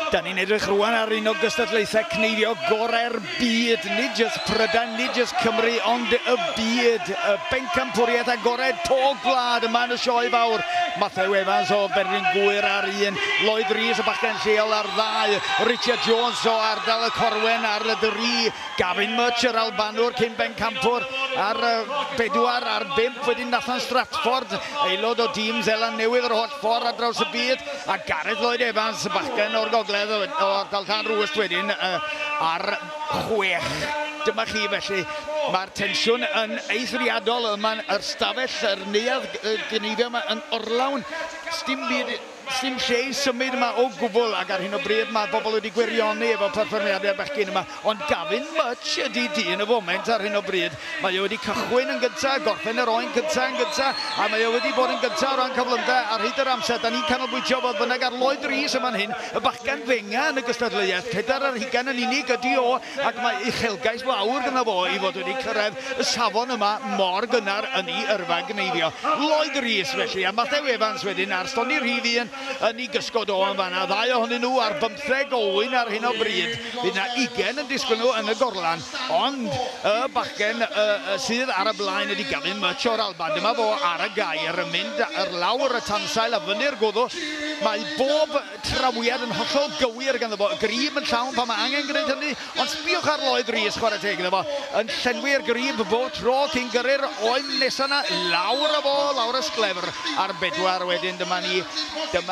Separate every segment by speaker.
Speaker 1: Da ni'n edrych rwan ar un o gystadlaethau cneifio gorau'r byd. Nid jyst Prydain, nid jyst Cymru, ond y byd. Y bencampwriaeth agored pob gwlad yma yn y sioe fawr. Matthew Evans o Berlin Gwyr ar un, Lloyd Rees y bachgen lleol ar ddau, Richard Jones o ardal y Corwen ar y dri, Gavin Mutch yr Albanwr cyn bencampwr ar bedwar, ar bump, wedyn Nathan Stratford, aelod o dîm Seland Newydd yr holl ffordd ar draws y byd, a Gareth Lloyd Evans, y bachgen o'r gogledd o ardal Llanrwst wedyn ar 6. Dyma chi felly, mae'r tensiwn yn eithriadol yma, yr stafell, yr neuadd gneifio yma yn orlawn. Sdim byd, sdim lle i symud yma o gwbl, ac ar hyn o bryd mae bobl wedi gwirioni efo perfformiadau'r bechgyn yma. Ond Gavin Mutch ydy dyn y foment ar hyn o bryd. Mae o wedi cychwyn yn gyntaf, gorffen yr oen gyntaf yn gyntaf, a mae o wedi bod yn gyntaf o ran cyflymder ar hyd yr amser. Da ni'n canolbwyntio fodd bynnag ar Lloyd Rees yma'n hyn, y bachgen fenga yn y gystadleuaeth, 24 yn unig ydy o, ac mae uchelgais fawr gyda fo i fod wedi cyrraedd y safon yma mor gynnar yn ei yrfa gneifio. Lloyd Rees felly, a Matthew Evans wedyn ar stondin rhif 1 yn ei gysgod o yn fanna. Ddau ohonyn nhw ar 15 o ŵyn ar hyn o bryd. Fydd na 20 yn disgwyl nhw yn y gorlan, ond y bachgen sydd ar y blaen ydy Gavin Mutch o'r Alban. Dyma fo ar y gair yn mynd ar lawr y tansail a fyny'r gwddw. Mae bob trawiad yn hollol gywir ganddo fo. Y grib yn llawn pan mae angen gwneud hynny, ond sbiwch ar Lloyd Rees, chwarae teg iddo fo, yn llenwi'r grib bob tro cyn gyrru'r oen nesaf yna, lawr â fo, lawr y sglefr ar bedwar wedyn. Dyma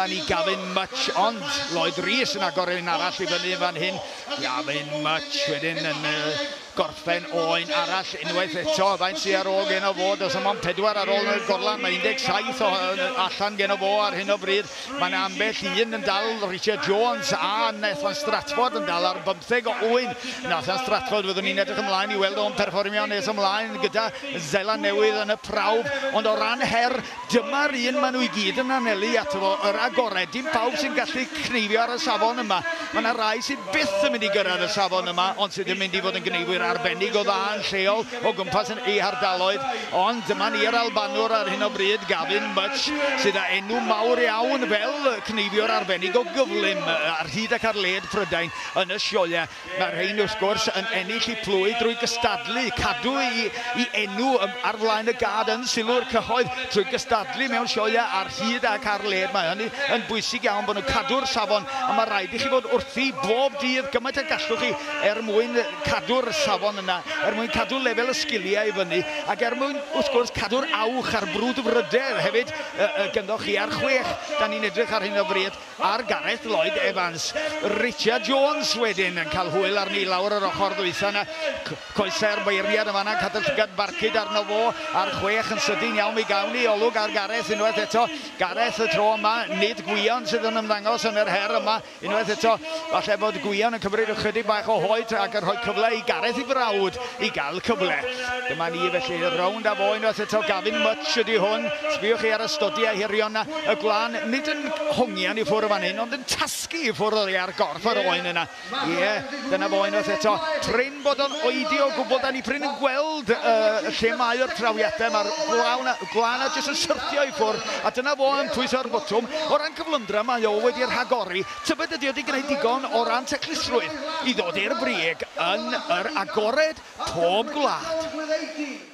Speaker 1: ni Gavin Mutch, ond Lloyd Rees yn agor un arall i fyny fan hyn. Gavin Mutch wedyn yn gorffen oen arall unwaith eto. Faint sydd ar ôl gen o fo? Does dim ond 4 ar ôl yn y gorlan. Mae 17 o allan gen o fo ar hyn o bryd. Mae yna ambell un yn dal, Richard Jones a Nathan Stratford yn dal ar 15 o ŵyn. Nathan Stratford fyddwn ni'n edrych ymlaen i weld o'n perfformio nes ymlaen gyda Seland Newydd yn y prawf. Ond o ran her, dyma'r un maen nhw i gyd yn anelu ato fo, yr agored. Dim pawb sy'n gallu cneifio ar y safon yma. Mae yna rai sydd byth yn mynd i gyrraedd y safon yma, ond sydd yn mynd i fod yn gneifwyr arbennig o dda yn lleol o gwmpas yn eu hardaloedd. Ond dyma ni'r Albanwr ar hyn o bryd, Gavin Mutch, sydd â enw mawr iawn fel cneifiwr arbennig o gyflym ar hyd ac ar led Prydain yn y sioeau. Mae'r rhain wrth gwrs yn ennill eu plwy drwy gystadlu, cadw i enw ar flaen y gad yn sylw'r cyhoedd trwy gystadlu mewn sioeau ar hyd ac ar led. Mae hynny yn bwysig iawn bod nhw'n cadw'r safon, a mae rhaid i chi fod wrthi bob dydd gymaint y gallwch chi er mwyn cadw'r safon yna, er mwyn cadw lefel y sgiliau i fyny, ac er mwyn wrth gwrs cadw'r awch a'r brwdfrydedd hefyd gynddo chi ar 6. Da ni'n edrych ar hyn o bryd ar Gareth Lloyd Evans. Richard Jones wedyn yn cael hwyl arni lawr yr ochr ddwytha yna. Coesau'r beirniad yn fanna, cadw llygad barcud arno fo ar 6 yn sydyn iawn. Mi gawn ni olwg ar Gareth unwaith eto. Gareth y tro yma, nid Gwion sydd yn ymddangos yn yr her yma. Unwaith eto, falle bod Gwion yn cymryd ychydig bach o hoed ac yn rhoi cyfle i Gareth i frawd i gael cyfle. Dyma ni felly, rownd a fo unwaith eto. Gavin Mutch ydy hwn. Sbiwch chi ar y stodiau hirion na. Y gwlân nid yn hongian i ffwrdd fan hyn, ond yn tasgu i ffwrdd oddi ar gorff yr oen yna. Ie, dyna fo unwaith eto. Prin bod o'n oedi o gwbl, da ni prin yn gweld lle mae'r trawiadau. Mae'r gwlân a jyst yn syrthio i ffwrdd, a dyna fo yn pwyso'r botwm. O ran cyflymdra, mae o wedi rhagori. Tybed ydy o wedi gwneud digon o ran teclusrwydd i ddod i'r brig yn yr agored pob gwlad.